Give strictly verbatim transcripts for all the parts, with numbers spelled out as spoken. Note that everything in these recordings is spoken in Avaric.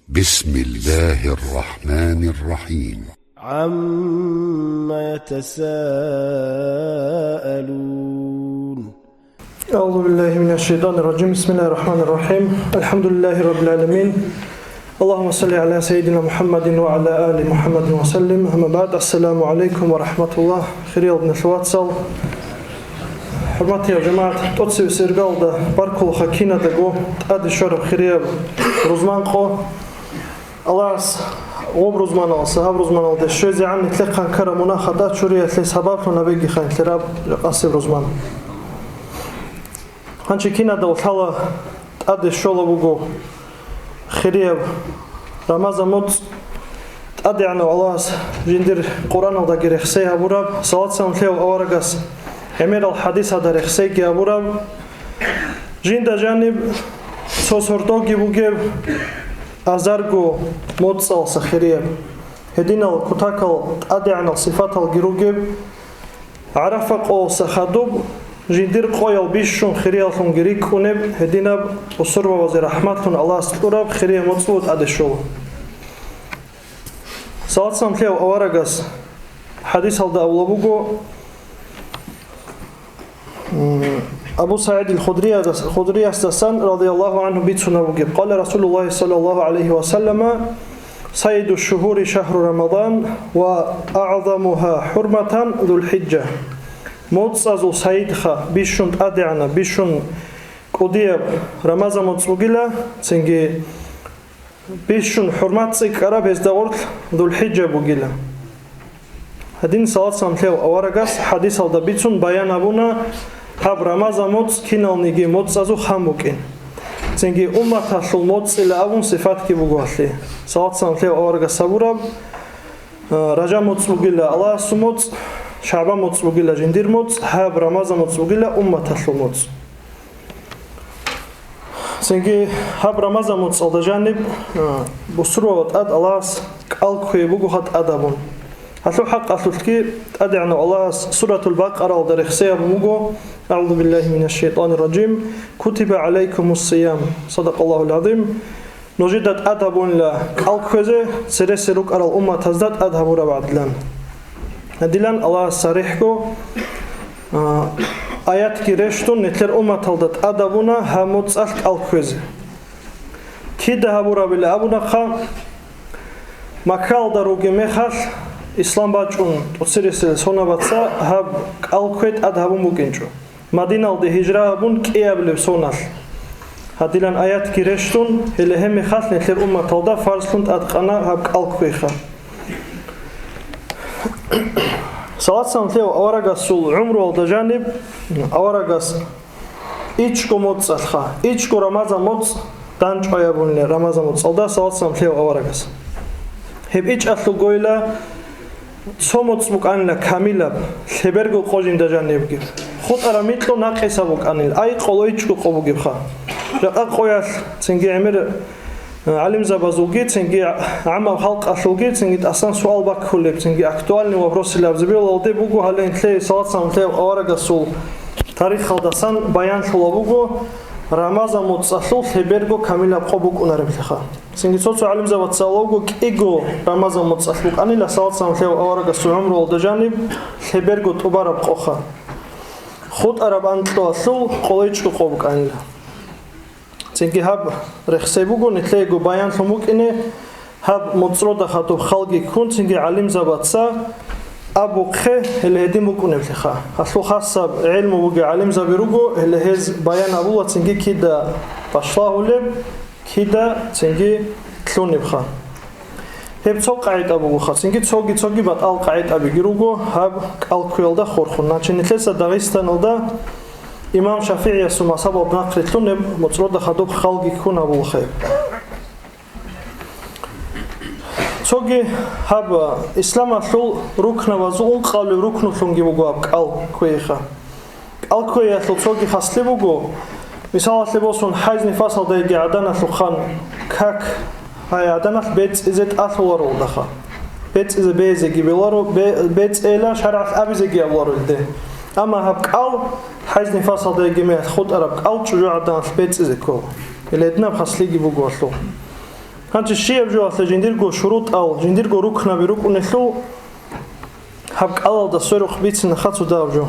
بسم الله الرحمن الرحيم. عم يتساءلون. أعوذ بالله من الشيطان الرجيم. بسم الله الرحمن الرحيم. الحمد لله رب العالمين. اللهم صل على سيدنا محمد وعلى آل محمد وسلم. أما بعد. السلام عليكم ورحمة الله. Хириял диналъул вацал, хӀурматиял жамагӀат, тӀоцебесеб иргалда баркулаха киназдаго тӀаде щвараб хирияб рузман къо. Аллагьас гъоб рузманалдаса гьаб рузманалде щвезегӀан нилъехъан ккараб мунагь-хатӀа чуриялъе сабаблъун гьабегиха нилъер гьаб къасиб рузман. Гьанже киназдаго лъала тӀаде щола буго хирияб Рамазан моцӀ. ТӀадегӀанав Аллагьас жиндир Къуръаналдаги рехсей гьабураб, салат-салам лъеяв аварагас гӀемерал хӀадисалда рехсейги гьабураб, жинда жаниб цо сордоги бугеб азарго моцӀалса хирияб, гьединал кутакал тӀадегӀанал сифаталги ругеб, ГӀарафа къоялса хадуб, жиндир къоял бищун хирияллъунги рикӀкӀунеб, гьединаб бусурбабазе рахӀматлъун Аллагьас кьураб хирияб моцӀ буго тӀаде щола. Салат-салам лъеяв аварагас хӀадисалда абула буго, м, Абу СагӀид ал-Худриядас-, Худриясдасан, радияллагьу гӀангьу, бицунаб бугеб: «Къала Расулуллагьи саллаллагьу гӀалайгьи ва саллама: Сайиду шугьури шагьру Рамадан ва агӀзамугьа хӀурматан ЗулхӀижа». МоцӀазул сайидха, бищун тӀадегӀанаб, бищун кӀудияб Рамазан моцӀ бугила, цинги бищун хӀурмат цӀикӀкӀараб гьезда гъорлъ ЗулхӀижа бугила. Гьадин салат-салам лъеяв аварагас хӀадисалда бицун баян гьабуна гьаб Рамазан моцӀ киналниги моцӀазул хан букӀин. Цинги умматалъул моцӀила абун сифатги буго гьалъе. Салат-салам лъеяв аварагас гьабураб, а, Ражаб моцӀ бугила Аллагьасул моцӀ, ШагӀбан моцӀ бугила жиндир моцӀ, гьаб Рамазан моцӀ бугила умматалъул моцӀ. Цинги гьаб Рамазан моцӀалда жаниб, а, бусурбабаз тӀад Аллагьас кӀал кквей бугоха тӀад гьабун. Гьалъул хӀакъалъулъги ТӀадегӀанав Аллагьас Суратул Бакъаралда рехсей гьабун буго: «АгӀузу биллагьи минаш шайтанир ражим. Кутиба гӀалайкумус сиям». Садакъаллагьул гӀазим. Нужеда тӀад гьабунила кӀал кквезе, цересел рукӀарал умматазда тӀад гьабураб гӀадлан. Гьадилан Аллагьас сарихӀго, а, аятги рещтӀун, нилъер умматалда тӀад гьабуна гьаб моцӀалъ кӀал кквезе. Кида гьабурабила абунахъа, Маккаялда ругеб мехалъ, ислам бачӀун тӀоцересел сонабаца гьаб кӀал кквей тӀад гьабун букӀинчӀо. Мадиналде гьижра гьабун кӀиабилеб соналъ. Гьадилан аятги рещтӀун, гьеле гьеб мехалъ нилъер умматалда фарзлъун тӀадкъана гьаб кӀал кквейха. Салат-салам лъеяв аварагасул гӀумруялда жаниб аварагас ичӀго моцӀалъха, ичӀго Рамазан моцӀ дандчӀвай гьабунила Рамазан моцӀалда салат-салам лъеяв аварагас. Гьеб ичӀалъугойила цо моцӀ букӀанила камилаб, лъеберго къо жинда жанибги. ХутӀараб микьго накъисаб букӀанила, ай къоло ичӀго къо бугебха. Жакъа къоялъ цинги гӀемер, э, гӀалимзабазулги, цинги гӀаммаб халкъалъулги, цинги тӀасан суал баккулеб, цинги актуальный вопросилаб зибелалде буго гьале нилъее салат-салам лъеяв аварагасул тарихалдасан баянлъула буго Рамазан моцӀалъул лъеберго камилаб къо букӀунареблъиха. Цинги цо-цо гӀалимзабаца абула буго, кӀиго Рамазан моцӀалъ букӀанила салат-салам лъеяв аварагасул гӀумруялда жаниб лъеберго тӀубараб къоха. ХутӀараб анкьалъул къоло ичӀго къо букӀанила. Цинги гьаб рехсей буго нилъеего баянлъун букӀине, гьаб моцӀрода хадуб халги ккун, цинги гӀалимзабаца абухъе, гьеле гьедин букӀунеблъиха. Гьалъул хасаб гӀелму бугел гӀалимзаби руго, гьеле гьез баян гьабула цинги кида башлагьулеб, кида цинги лъунебха. Гьеб цо къагӀида бугоха, цинги цоги-цоги батӀал къагӀидабиги руго гьаб кӀал кквеялда хурхун. Значит, нилъеца Дагъистаналда имам ШафигӀиясул мазгьабалда нахърилълъун гьеб моцӀрода хадуб халги ккун гьабулаха гьеб. Цоги гьаб исламалъул рукнабазул ункъабилеб рукнулъунги буго гьаб кӀал кквейха. КӀал кквеялъул цоги хаслъи буго, мисалалъе босун, хӀайз-нифасалда йиги гӀаданалъухъан как, гьай гӀаданалъ бецӀизе тӀалъуларо алдаха. БецӀизе безеги беларо, бе-, бецӀейила шаргӀалъ абизеги абуларо илде. Амма гьаб кӀал, хӀайз-нифасалда йиги мехалъ хутӀараб кӀал чӀужугӀаданалъ бецӀизе ккола. Гьеле гьединаб хаслъиги буго гьалъул. Гьанже щияб жоялъе жиндирго шурутӀал, жиндирго рукнаби рукӀунелъул гьаб кӀалалда сверухъ бицина хъацӀудаб жо.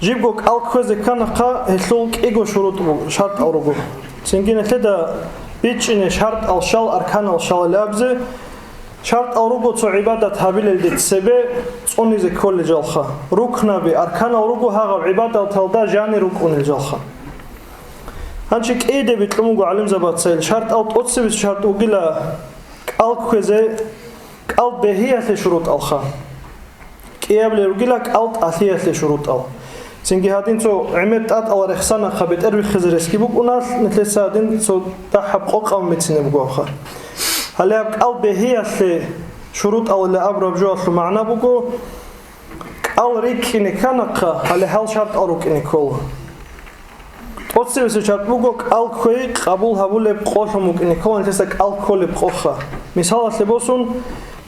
Жибго кӀал кквезе кканахъа, гьелъул кӀиго шурутӀ буго, шартӀал руго. Цинги нилъеда бичӀчӀине шартӀал щал, арканал щал абизе. ШартӀал руго цо гӀибадат гьабилелде цебе цӀунизе кколел жалха. Рукнаби, арканал руго гьагъаб гӀибадаталда жанир рукӀунел жалха. Гьанже кӀиде бикьун буго гӀалимзабаца гьел шартӀал. ТӀоцебесеб шартӀ бугила кӀал кквезе, кӀал бегьиялъе шурутӀалха. КӀиабилел ругила кӀал тӀалъиялъе шурутӀал. Цинги гьадин цо гӀемер тӀатӀал рехсанахъа бетӀер биххизе ресги букӀуналъ, нилъеца гьадин цо дагьаб къокъ гьабун бицине бугоха. Гьале гьаб кӀал бегьиялъе шурутӀалила абураб жоялъул магӀна буго, кӀал рикӀкӀине кканахъа, гьале гьал шартӀал рукӀине ккола. ТӀоцебесеб шартӀ буго кӀал кквей къабул гьабулеб къолъун букӀине ккола, нилъеца кӀал кколеб къоха. Мисалалъе босун,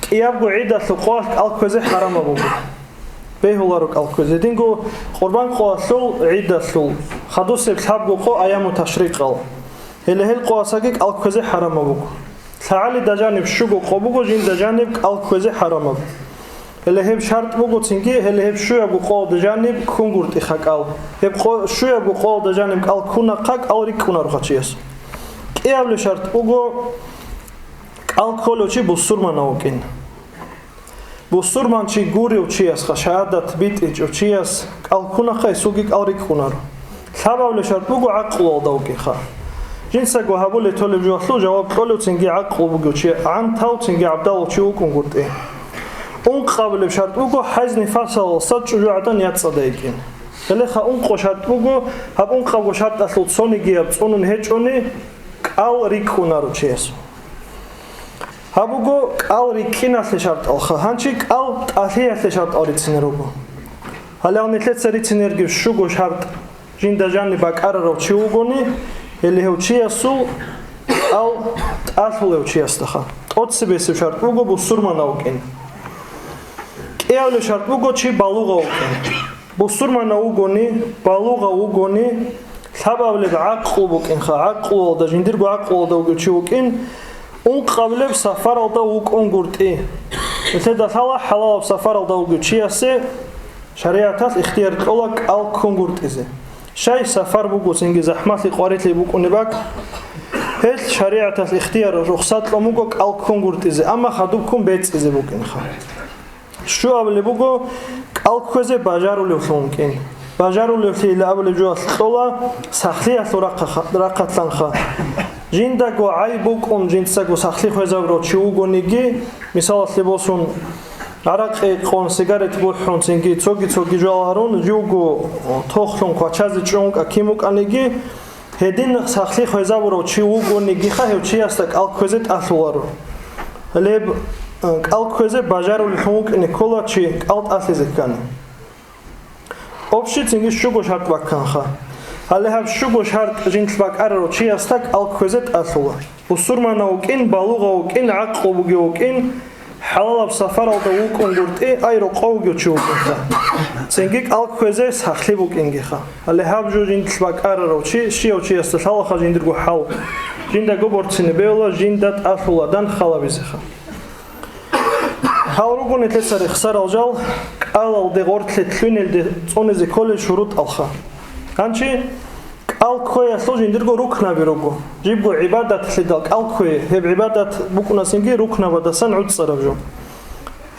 кӀиябго гӀидалъул къоялъ кӀал кквезе хӀарамаб буго. Бегьуларо кӀал кквезе. Гьединго Къурбан къоялъул гӀидалъул хадусеб лъабго къо аяму ташрикъал. Гьеле гьел къоясаги кӀал кквезе хӀарамаб буго. ЛъагӀалида жаниб щуго къо буго, жинда жаниб кӀал кквезе хӀарамаб. Гьеле гьеб шартӀ буго цинги, гьеле гьеб щуябго къоялда жаниб ккунгуртӀиха кӀал. Гьеб къо-, щуябго къоялда жаниб кӀал ккунахъа, кӀал рикӀкӀунароха чияс. КӀиабилеб шартӀ буго, кӀал кколев чи бусурманав вукӀин. Бусурманчи гурев чиясха, шагьадат битӀичӀев чияс кӀал ккунахъа, гьесулги кӀал рикӀкӀунаро. Лъабабилеб шартӀ буго гӀакълуялда вукӀинха. Жинцаго гьабулеб толеб жоялъул жаваб кьолев цинги гӀакълу бугев чи, гӀантав цинги гӀабдалав чи вукӀунгуртӀи. Ункъабилеб шартӀ буго хӀайз-нифасалдаса чӀужугӀадан яцӀцӀадайикӀин. Гьелеха ункъо шартӀ буго, гьаб ункъабго шартӀалъул цонигияб цӀунун гьечӀони, кӀал рикӀкӀунаро чиясул. Гьаб буго кӀал рикӀкӀиналъе шартӀалха, гьанчи кӀал тӀалъиялъе шартӀал рицине руго. Гьале нилъеца рицине ругеб щуго шартӀ жинда жаниб бакӀарарав чи вугони, гьеле гьев чиясул кӀал тӀалъулев чиясдаха. ТӀоцебесеб шартӀ буго бусурманав вукӀин. КӀиабилеб шартӀ буго чи балугъав вукӀин. Бусурманав вугони, балугъав вугони, лъабабилеб гӀакълу букӀинха, гӀакълуялда, жиндирго гӀакълуялда вугев чи вукӀин, ункъабилеб сафаралда вукӀунгуртӀи. Нилъеда лъала хӀалалаб сафаралда вугев чиясе шаригӀаталъ ихтияр кьола кӀал ккунгуртӀизе. Щай сафар буго цинги захӀмалъи къварилъи букӀунеб бакӀ, гьелъ шаригӀаталъ ихтияр, рухсат кьун буго кӀал ккунгуртӀизе, амма хадуб ккун бецӀизе букӀинха. Щуабилеб буго кӀал кквезе бажарулевлъун вукӀин. Бажарулевлъийилан абулеб жоялъ кьола сахлъиялъул рахъа-, рахъалъанха. Жиндаго гӀайиб букӀун, жинцаго сахлъи хвезабурав чи вугониги, мисалалъе босун, гӀаракъи къон, сигарет бухӀун, цинги цоги-цоги жал гьарун, живго тохлъун квачазе чӀун вукӀа кин вукӀаниги, гьедин сахлъи хвезабурав чи вугонигиха, гьев чиясда кӀал кквезе тӀалъуларо. Гьеб, э, кӀал кквезе бажарулеллъун вукӀине ккола чи кӀал тӀалъизе ккани. Общий цинги щуго шартӀ бакканха. Гьале гьаб щуго шартӀ жинлъ бакӀарарав чиясда кӀал кквезе тӀалъула. Бусурманав вукӀин, балугъав вукӀин, гӀакълу бугев вукӀин, хӀалалаб сафаралда вукӀунгуртӀи, ай рокъов вугев чи вукӀинха. Цинги кӀал кквезе сахлъи букӀингиха. Гьале гьаб жо жинлъ бакӀарарав чи, щияв чиясда лъалаха жиндирго хӀал. Жиндаго борцине бевла, жинда тӀалъула дан халабизеха. Гьал руго нилъеца рехсарал жал, кӀалалде гъорлъе лъугьинелде цӀунизе кколел шурутӀалха. Гьанчи кӀал кквеялъул жиндирго рукнаби руго. Жибго гӀибадатлъидал кӀал кквей, гьеб гӀибадат букӀунасинги рукнабадасан гӀуцӀцӀараб жо.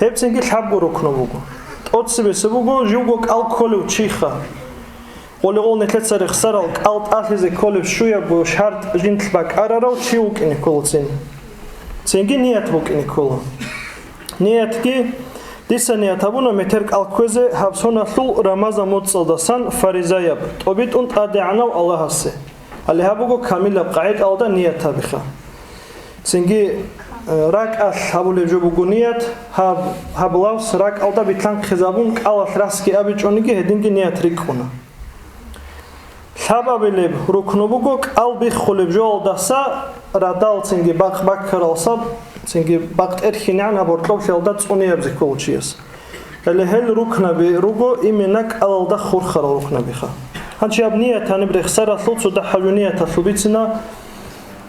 Гьебцинги лъабго рукну буго. ТӀоцебесеб буго живго кӀал кколев чиха. Гъоле-гъол нилъеца рехсарал кӀал тӀалъизе кколеб щуябго шартӀ жинлъ бакӀарарав чи вукӀине кколацин. Цинги ният букӀине ккола. Ниятги, дица ният гьабуна метер кӀал кквезе гьаб соналъул Рамазан моцӀалдасан фаризаяб, тӀобитӀун тӀадегӀанав Аллагьасе. Гьале гьаб буго камилаб къагӀидалда ният гьабиха. Цинги, э, ракӀалъ гьабулеб жо буго ният, гьаб, гьаб лавс ракӀалда битлъанхъизабун кӀалалъ расги абичӀониги гьединги ният рикӀкӀуна. Лъабабилеб рукну буго кӀал биххулеб жоялдаса радал цинги бакъ баккаралса, цинги бакъ тӀерхьинегӀан гьаб гьоркьоблъиялда цӀунияб зиккулчияс. Гьеле гьел рукнаби руго именно кӀалалда хурхарал рукнабиха. Гьанчи гьаб ният гьаниб рехсаралъул цо дагьаб жо нияталъул бицина.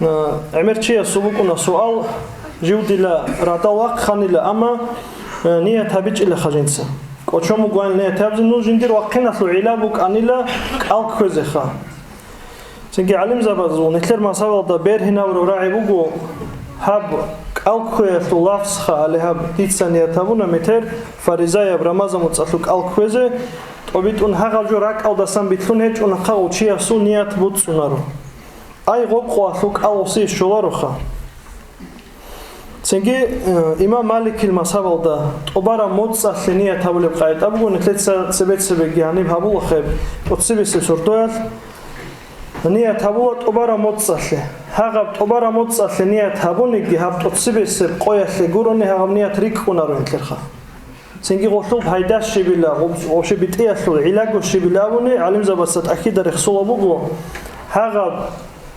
Э, гӀемер чиясул букӀуна суал, жив дила радал вахъанила, амма, э, ният гьабичӀила хажинца. КӀочон бугоан ният гьабизе, ну, жиндир вахъиналъул гӀилла букӀанила кӀал кквезеха. Цинги гӀалимзабазул нилъер мазгьабалда бергьинабураб рагӀи буго, гьаб кӀал кквеялъул лафзха, гьале гьаб дица ният гьабуна метер фаризаяб Рамазан моцӀалъул кӀал кквезе, тӀобитӀун гьагъаб жо ракӀалдасан билълъун гьечӀунахъа, гъов чиясул ният буцӀцӀунаро. Ай, гъоб къоялъул кӀал гъосие щолароха. Цинги, э, имам Маликил мазгьабалда тӀубараб моцӀалъе ният гьабулеб къагӀида буго, нилъеца цебе-цебеги гьаниб гьабулахъе, тӀоцебесеб сордоялъ ният гьабула тӀубараб моцӀалъе. Гьагъаб тӀубараб моцӀалъе ният гьабуниги, гьаб тӀоцебесеб къоялъе гурони гьагъаб ният рикӀкӀунаро нилъерха. Цинги гъолъул пайда щибила, гъоб-, вообще битӀиялъул гӀиллаго щибила абуни, гӀалимзабаца тӀахьида рехсола буго, гьагъаб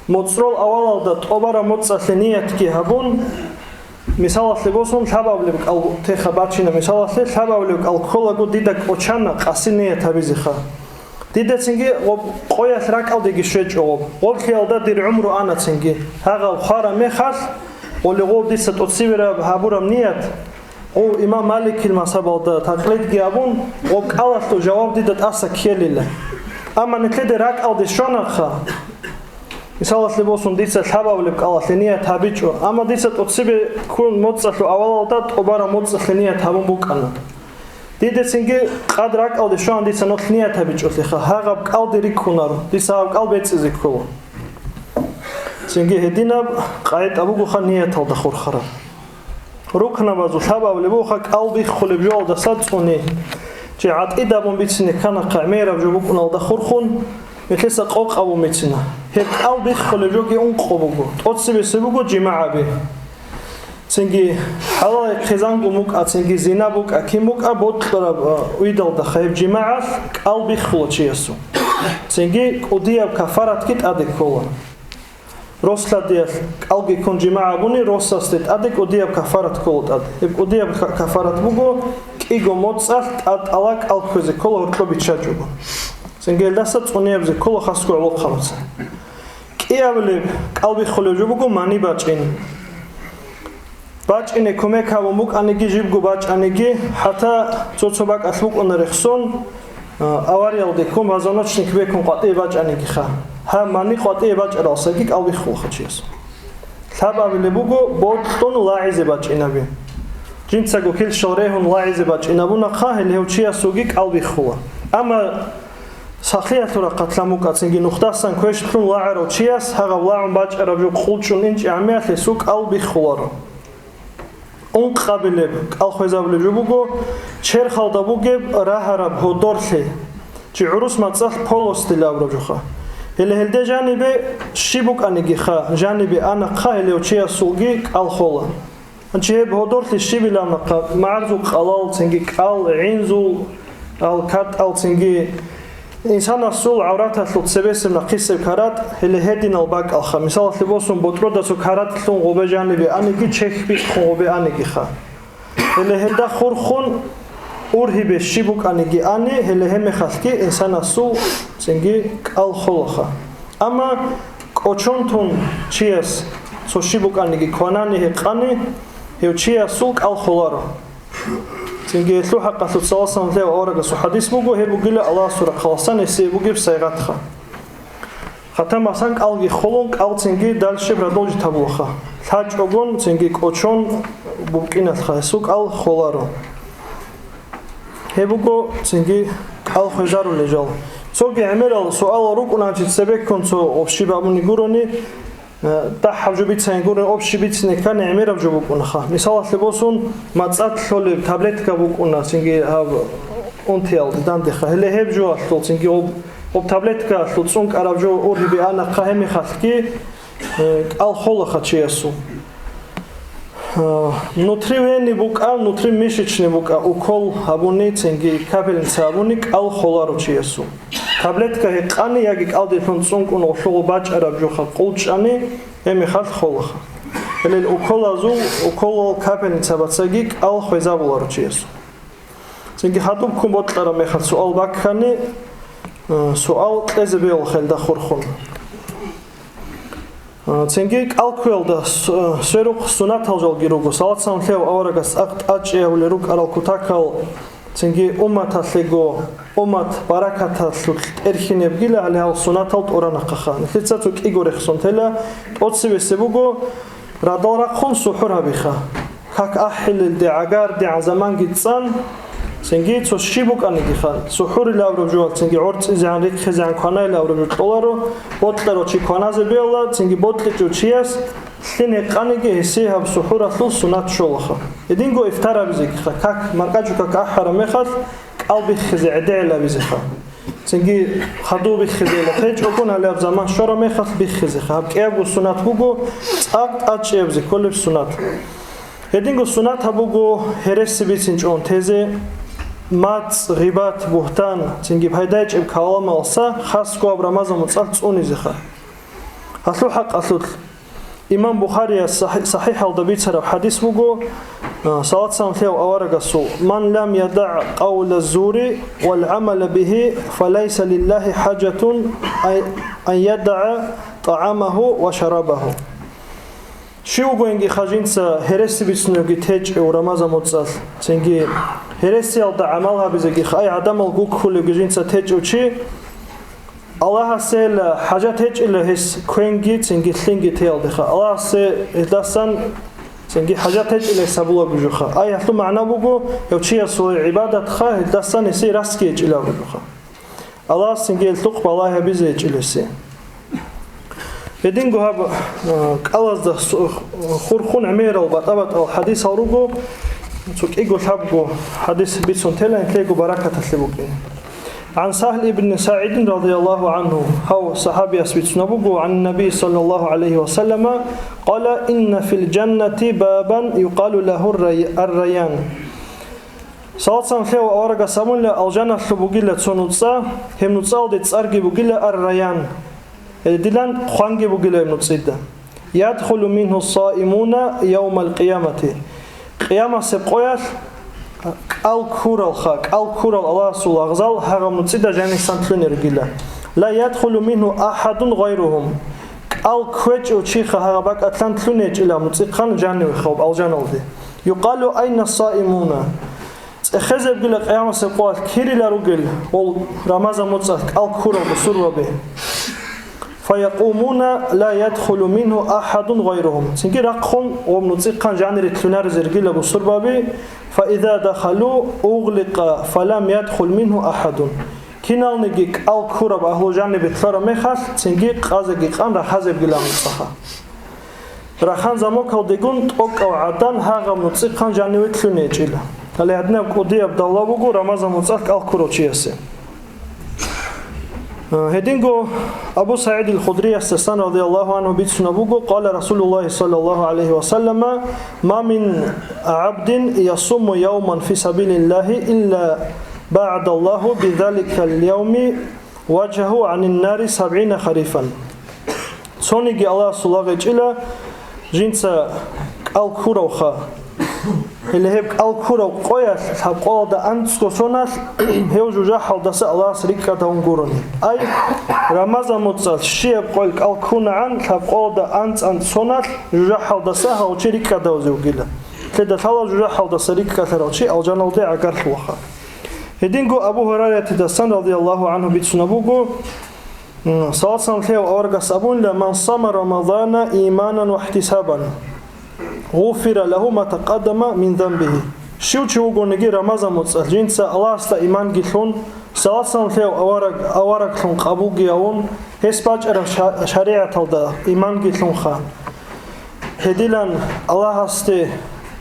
моцӀрол авалалда тӀубараб моцӀалъе ниятги гьабун, мисалалъе босун, лъабабилеб кӀал теха бачина, мисалалъе, лъабабилеб кӀал кколаго дида кӀочана къаси ният гьабизеха. Дида цинги гъоб къоялъ ракӀалдеги щвечӀо гъоб. Гъоблъиялда дир гӀумру ана цинги. Гьагъаб хвараб мехалъ, гъоле гъов дица тӀоцебераб гьабураб ният, гъов имам Маликил мазгьабалда такълидги абун, гъоб кӀалалъул жаваб дида тӀаса ккелила. Амма нилъеде ракӀалде щванахъа, мисалалъе босун, дица лъабабилеб кӀалалъе ният гьабичӀо, амма дица тӀоцебе ккун моцӀалъул авалалда тӀубараб моцӀалъе ният гьабун букӀана. Диде цинги къад ракӀалде щван дица нолъ ният гьабичӀолъиха, гьагъаб кӀалде рикӀкӀунаро, дица гьаб кӀал бецӀизе ккола. Цинги гьединаб къагӀида бугоха нияталда хурхараб. Рукнабазул лъабабилеб бугоха кӀал биххулеб жоялдаса цӀуни. Чи гӀатӀидабун бицине ккана гӀемераб жо букӀуналда хурхун, нилъеца къокъабун бицина. Гьеб кӀал биххулеб жоги ункъо буго, тӀоцебесеб буго жимагӀаби. Цинги хӀалалай хъизангун букӀа, цинги зина букӀа, кин букӀа, бокьараб, а, уйдалдаха гьеб жимагӀалъ кӀал биххула чиясул. Цинги кӀудияб кафаратги тӀаде ккола. Рос-лъадиялъ кӀалги ккун жимагӀ гьабуни, росасде тӀаде кӀудияб кафарат ккола тӀаде. Гьеб кӀудияб ка-, кафарат буго, кӀиго моцӀалъ тӀад тӀала кӀал кквезе ккола гьоркьоб биччачӀого. Цинги гьелдаса цӀуниябзе ккола хасго гӀолохъабаца. КӀиабилеб кӀал биххулеб жо буго мани бачӀин. БачӀине кумек гьабун букӀаниги, жибго бачӀаниги, хӀатта цо-цо бакӀалъ букӀуна рехсон, а, авариялде ккун, позвоночник бекун къватӀие бачӀанигиха. Гьаб мани къватӀие бачӀаралсаги кӀал биххулаха чияс. Лъабабилеб буго бокьун лагӀизе бачӀинаби. Жинцаго килщал регьун лагӀизе бачӀинабунахъа, гьеле гьев чиясулги кӀал биххула. Амма сахлъиялъул рахъалъан букӀа, цинги нухдасан квешлъун лагӀарав чияс гьагъаб лагӀун бачӀараб жо къулчӀун инчӀи гӀаммиялъ гьесул кӀал биххуларо. Ункъабилеб кӀал хвезабулеб жо буго черхалда бугеб рагьараб гьодорлъи, чи гӀурус мацӀалъ полостилан абураб жоха. Гьеле гьелде жанибе щиб букӀанигиха, жанибе анахъа, гьелев чиясулги кӀал хола. Гьанчи гьеб гьодорлъи щибилан абунахъа, магӀарзул къалал, цинги кӀал, гӀинзул, ал картӀал, цинги инсанасул гӀавраталъул цебесеб нахъисеб каратӀ, гьеле гьединал бакӀалха. Мисалалъе босун, ботӀрода цо каратӀ лъун гъобе жанибе аниги, чехь биххун гъобе анигиха. Гьеле гьелда хурхун ургьибе щиб букӀаниги ани, гьеле гьеб мехалъги инсанасул цинги кӀал холаха. Амма кӀочон тун чияс цо щиб букӀаниги кванани гьекъани, гьев чиясул кӀал холаро. Цинги гьелъул хӀакъалъулъ саллаллагьу гӀалайгьи ва саллам аварагасул хӀадис буго, гьеб бугила Аллагьасул рахъаласан гьесие бугеб сайгъатха. Хатамасан кӀалги холун, кӀал цинги дальше продолжить гьабулаха. ЛъачӀогун цинги кӀочон букӀиналъха гьесул кӀал холаро. Гьеб буго цинги кӀал хвезарулел жал. Цоги гӀемерал суалал рукӀуна, чи цебеккун цо общий бабуни гурони, э, дагьаб жо бицани гурони, общий бицине ккани гӀемераб жо букӀунаха. Мисалалъе босун, мацӀалъ лъолеб таблетка букӀуна, цинги гьаб унтиялде дандеха. Гьеле гьеб жоялъул цинги гъоб, гъоб таблеткаялъул цӀункӀараб жо ургьибе анахъа, гьеб мехалъги Э, кӀал холаха чиясул. Э, внутривенный букӀа, внутримышечный букӀа, укол гьабуни, цинги капельница гьабуни кӀал холаро чиясул. Таблетка гьекъани яги кӀалдилъун цӀункӀун гъолъуго бачӀараб жоха къулчӀани, гьеб мехалъ холаха. Гьелел уколазул, уколал капельница бацаги кӀал хвезабуларо чиясул. Цинги хадубккун бокьараб мехалъ суал баккани, э, суал кьезе бегьулаха гьелда хурхун. Цинги кӀал ккуялда с-, сверухъ сунатал жалги руго. Салат-салам лъеяв аварагас акъ тӀадчӀей гьавулел рукӀарал кутакал, цинги умматалъего, уммат баракаталъулъ тӀерхьинебгила гьале гьал сунатал тӀуранахъаха. Нилъеца цо кӀиго рехсон тела, тӀоцебесеб буго, радал рахъун сухӀур гьабиха. Как ахӀилелде гӀагардегӀан заманги цӀан, цинги цо щиб букӀанигиха, сухӀурил авраб жо, цинги гӀорцӀизегӀан, риххизегӀан кванайил авраб жо кьоларо, бокьарав чи кваназе бегьула, цинги бокьичӀев чияс лъим гьекъаниги гьесие гьаб сухӀуралъул сунат щолаха. Гьединго ифтар гьабизегиха, как, маркӀачӀу как ахӀараб мехалъ, кӀал биххизе гӀедегӀил гьабизеха. Цинги хадув биххизейила, гьечӀогун гьалаб заман щвараб мехалъ биххизеха. Гьаб кӀиябго сунат буго, цӀакъ тӀадчӀиябизе кколеб сунат. Гьединго сунат гьаб буго гьереси бицинчӀого тезе, мацӀ, гъибат, бугьтан, цинги пайдайчӀеб каламалса хасго гьаб Рамазан муцӀалъ цӀунизеха. Гьалъул хӀакъалъулъ Имам Бухарияс сахӀи-, СахӀихӀалда бицараб хӀадис буго, а, салат-салам лъеяв аварагасул: «Ман лам ядагӀ къавла зури вал гӀамала бигьи, фалайса лиллагьи хӀажатун ай-, ан ядагӀа тӀагӀамагьу ва шарабагьу». Щив вугониги хажинца гьереси бицуневги течӀев Рамазан муцӀалъ, цинги гьересиялда гӀамал гьабизеги хай гӀадамал гуккулевги жинца течӀев чи, Аллагьасел хӀажат гьечӀила гьес квенги цинги лъинги теялдеха. Аллагьасе гьелдасан цинги хӀажат гьечӀила гьес гьабулаго жоха. Ай гьалъул магӀна буго, гьев чиясул гӀибадатха гьелдасан гьесие расги гьечӀила абугоха. Аллагьас цинги гьелъухъ балагь гьабизе гьечӀила гьесие. Гьединго гьаб, а, кӀалазда су-, хурхун гӀемерал батӀа-батӀал хӀадисал руго, цо кӀиго лъабго хӀадис бицун тела, нилъего баракаталъе букӀине. عن سهل بن سعد رضي الله عنه، гьав сахӀабияс бицунеб буго, عن النبي صلى الله عليه وسلم قال: إن في الجنة بابا يقال له الري-، الريان. Салат-салам лъеяв аварагас абуна, алжаналъуб бугила цо нуцӀа, гьеб нуцӀалде цӀарги бугила Ар-Раян. Гьединан хъванги бугила гьеб нуцӀида. يدخل منه الصائمون يوم القيامة. Къиямасеб къоялъ кӀал ккуралха, кӀал ккурал Аллагьасул лагъзал гьагъаб нуцӀида жанисан лъунел ругила. لا يدخل منه أحد غيرهم. КӀал кквечӀев чиха гьагъаб бакӀалъан лъунечӀила нуцӀихъан жанивехав алжаналде. يقال: أين الصائمون؟ ЦӀехезебгила къиямасеб къоялъ кирила ругел гъол Рамазан муцӀалъ кӀал ккурал бусурбаби. فيقومون لا يدخل منه أحد غيرهم. Цинги рахъун гъоб нуцӀихъан жанире лъунаризе ругила бусурбаби. فإذا دخلوا أغلق فلم يدخل منه أحد. Киналниги кӀал ккураб агьлу жанибе лъараб мехалъ, цинги къазеги къан рахазебгила нуцӀаха. Рахан замокалдегун тӀокӀав гӀадан гьагъаб нуцӀихъан жаниве лъунечӀила. Гьале гьадинаб кӀудияб давла буго Рамазан муцӀалъ кӀал ккурав чиясе. Гьединго Абу СагӀид ал-Худриясдасан радияллагьу гӀангьу бицунеб буго, قال رسول الله صلى الله عليه وسلم: ما من عبد يصوم يوما في سبيل الله إلا بعد الله بذلك اليوم وجهه عن النار سبعين خريفا. Цониги Аллагьасул лагъ гьечӀила жинца кӀал ккуравха. Гьеле гьеб кӀал ккурав къоялъ лъабкъоялда анцӀго соналъ гьев жужахӀалдаса Аллагьас рикӀкӀадавун гурони. Ай, Рамазан муцӀалъ щибаб къоялъ кӀал ккунагӀан лъабкъоялда анцӀ-анцӀ соналъ жужахӀалдаса гьав чи рикӀкӀадавзе вугила. Лъеда лъала жужахӀалдаса рикӀкӀалъарав чи алжаналде гӀагарлъулаха. Гьединго Абу Гьурайратидасан радияллагьу гӀангьу бицунеб буго, м, салат-салам лъеяв аварагас абунила: من صام رمضان إيمانا واحتسابا غفر له ما تقدم من ذنبه. Щив чи вугониги Рамазан муцӀалъ жинца Аллагьасда иманги лъун, салат-салам лъеяв авараг, авараглъун къабулги гьавун, гьес бачӀараб ша-, шаригӀаталда иманги лъунха. Гьединан Аллагьасде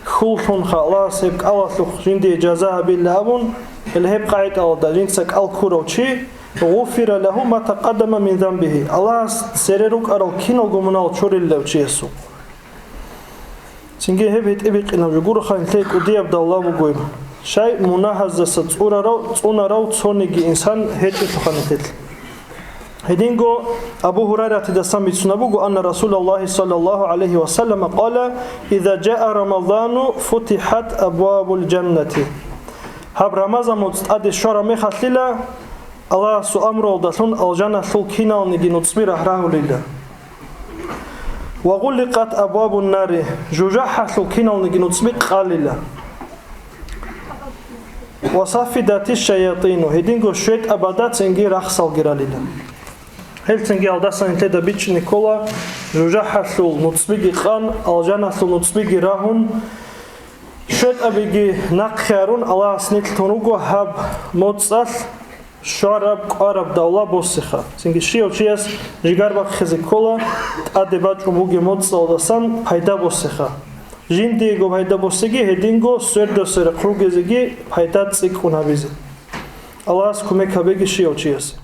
хьул лъунха, Аллагьас гьеб кӀалалъухъ жиндие жаза гьабила абун, гьеле гьеб къагӀидалда жинца кӀал ккурав чи, غفر له ما تقدم من ذنبه, Аллагьас цере рукӀарал киналго мунагьал чурилла чиясухъ. Цинги гьеб гьитӀинаб жо гуроха, нилъее кӀудияб давла бугеб. Щай мунагьаздаса цӀурарав, цӀунарав цониги инсан гьечӀелъулха нилъелъ. Гьединго Абу Гьурайратидасан бицунеб буго, أن رسول الله صلى الله عليه وسلم قال: إذا جاء رمضان فتحت أبواب الجنة. Гьаб Рамазан муцӀ тӀаде щвараб мехалъила, Аллагьасул амруялдалъун алжаналъул киналниги нуцӀби рагьрагьулила. Ва гъулликъат абвабун нари, жужахӀалъул киналниги нуцӀби къалила. Ва саффидатиш шаятину, гьединго щветӀабазда цинги рахсалги ралила. Гьелцинги гьалдасан нилъеда бичӀчӀине ккола, жужахӀалъул нуцӀбиги къан, алжаналъул нуцӀбиги рагьун, щветӀабиги нахъе арун, Аллагьас нилъ тун руго гьаб моцӀалъ щвараб, кӀвараб давла босиха. Цинги щияв чияс жигар бахъизе ккола, тӀаде бачӀун бугеб моцӀалдасан пайда босиха. Жиндиего пайда босиги, гьединго свердасде рахъ ругезеги пайда цӀикӀкӀун гьабизе. Аллагьас кумек гьабеги щияв чиясе.